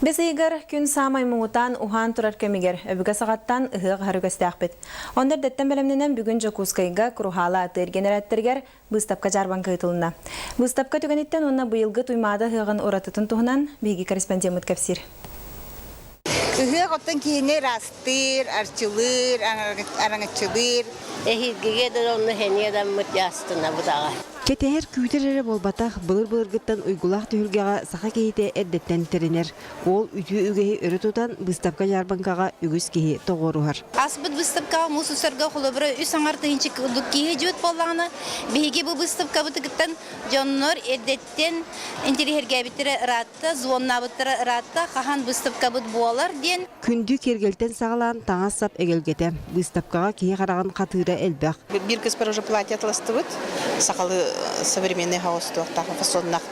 Бэс ыйыгар күн саамай муҥутаан уһаан турар кэмигэр өбүгэ саҕаттан ыһыах аһар үгэстээхпит. Онно эрдэттэн бэлэмнэнэн бүгүн Дьокуускайга Куруһаала атыы-эргиэн эрээттэригэр быыстапка-дьаарбаҥка ыытылынна. Быыстапка түгэниттэн уонна быйылгы Туймаада ыһыаҕын уратытын туһунан биһиги корреспондеммыт кэпсиир. Ыһыах оттон киһини ыраастыыр, арчылыыр, араҥаччылыыр. Эһиилгигэ да онно сэниэ даммыт дьаастынабыт аҕай. Кэтэһэр күүтэр эрэ буолбатах, былыр-былыргыттан уйгулаах түһүлгэҕэ саха киһитэ эрдэттэн тэринэр. Ол үтүө үгэһи өрө тутан, быыстапка-дьаарбаҥкаҕа үгүс киһи тоҕуоруһар. Ааспыт быыстапкаҕа муус устарга холобура үс аҥар тыһыынча курдук киһи дьүөт буоллаҕына, биһиги бу быыстапкабытыттан дьоннор эрдэттэн интэриэһиргээбиттэрэ ыраатта, звоннаабыттара ыраатта, хаһан быыстапкабыт буолар диэн. Күндү киэргэлтэн саҕалаан таҥас-сап эгэлгэтэ. Быыстапкаҕа киһи хараҕын хатыыра элбэх. Биир кыыспар уже платье атыластыбыт. Сахалыы современный хаос туохтаах фасоннах.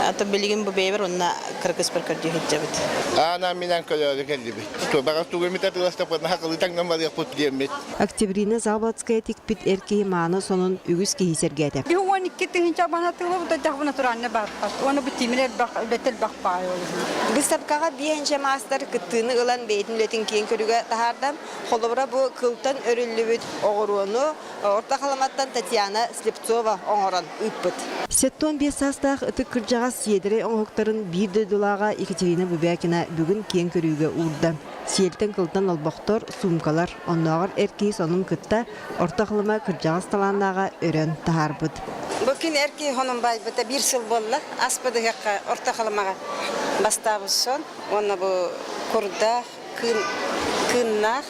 Атын билигин бу бэйэбэр уонна кыра кыыспар көрдүү сылдьабыт. Аана минэн көлөөрү кэллибит. Баҕар тугу эмит атыыластахпытына хакылыы таҥнан барыахпыт диэммит. Октябрина Заболоцкая тикпит эр киһи мааны сонун үгүс киһи сэргээтэ. 12 тыһыынча банатыылабыт да натуральный баарпат. Уонна бу тимир элбэх, бэт элбэх баай ол иһин. Быыстапкаҕа биэһинчэ маастар кыттыыны ылан бэйэтин үлэтин киэҥ көрүүгэ таһаарда. Холобура, бу кылтан өрүллүбүт оҕуруону Орто Халыматтан Татьяна Слепцова оҥорон ыыппыт. 75 саастаах ытык кырдьаҕас сиэдэрэй оҥоһуктарын биир дойдулааҕа Екатерина Бубякина бүгүн киэҥ көрүүгэ уурда. Сиэлтэн-кылтан олбохтор, суумкалар, оннооҕор эр киһи сонун кытта Орто Халыма кырдьаҕас талааннааҕа өрөн таһаарбыт. Бу күн эр киһи хонун байбыта биир сыл буолла. Аспыт ыһыахха Орто Халымаҕа бастаабыт сон уонна бу курдаах, кыын, кыыннаах.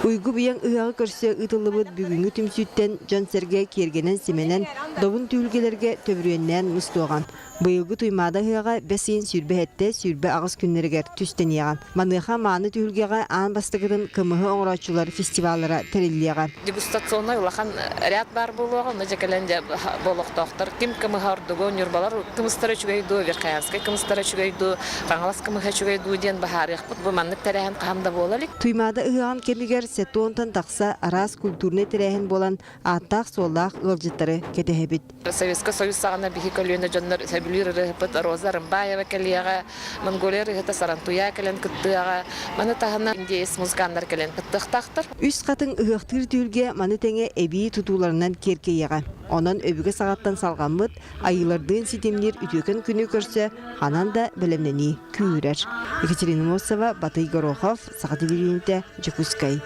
Уйгу-быйаҥ ыһыаҕы көрсө ыытыллыбыт бүгүҥҥү түмсүүттэн дьон-сэргэ киэргэнэн-симэнэн, добун түһүлгэлэргэ төбүрүөннээн мустуоҕа. Быйылгы Туймаада ыһыаҕа бэс ыйын 27, 28 күннэригэр түстэниэҕэ. Маныаха мааны түһүлгэҕэ аан бастакытын кымыһы оҥорооччулар фестиваллара тэриллиэҕэ. Дегустационнай улахан ряд баар буолуоҕа, онно дьэ кэлэн дьэ олохтоохтор ким кымыһа ордугу, ньурбалар кымыстара үчүгэй дуу, Верхоянскай кымыстара үчүгэй дуу, Хаҥалас кымыһа үчүгэй дуу диэн быһаарыахпыт. Бу маннык тэрээһин хаһан да буола илик. Туймаада ыһыаҕын кэмигэр 70-тан тахса араас культурнай тэрээһин буолан ааттаах-суоллаах ыалдьыттары кэтэһэбит. Советскай Союз саҕана биһи көлүөнэ дьоннор сөбүлүүр ырыаһыппыт Роза Рымбаева кэлиэҕэ, Монголия ырыаһыта Сарантуя кэлэн кыттыаҕа, маны таһынан индеец музыканнар кэлэн кыттыахтаахтар. Үс хатыҥ ыһыахтыыр түһүлгэ маны тэҥэ эбии тутууларынан киэркэйиэҕэ. Онон өбүгэ саҕаттан салҕаммыт, айыылардыын ситимниир үтүөкэн күнү көрсө ханан да бэлэмнэнии күүһүрэр. Екатерина Мосова, Батый Горохов, Саха телевидениетэ, Дьокуускай.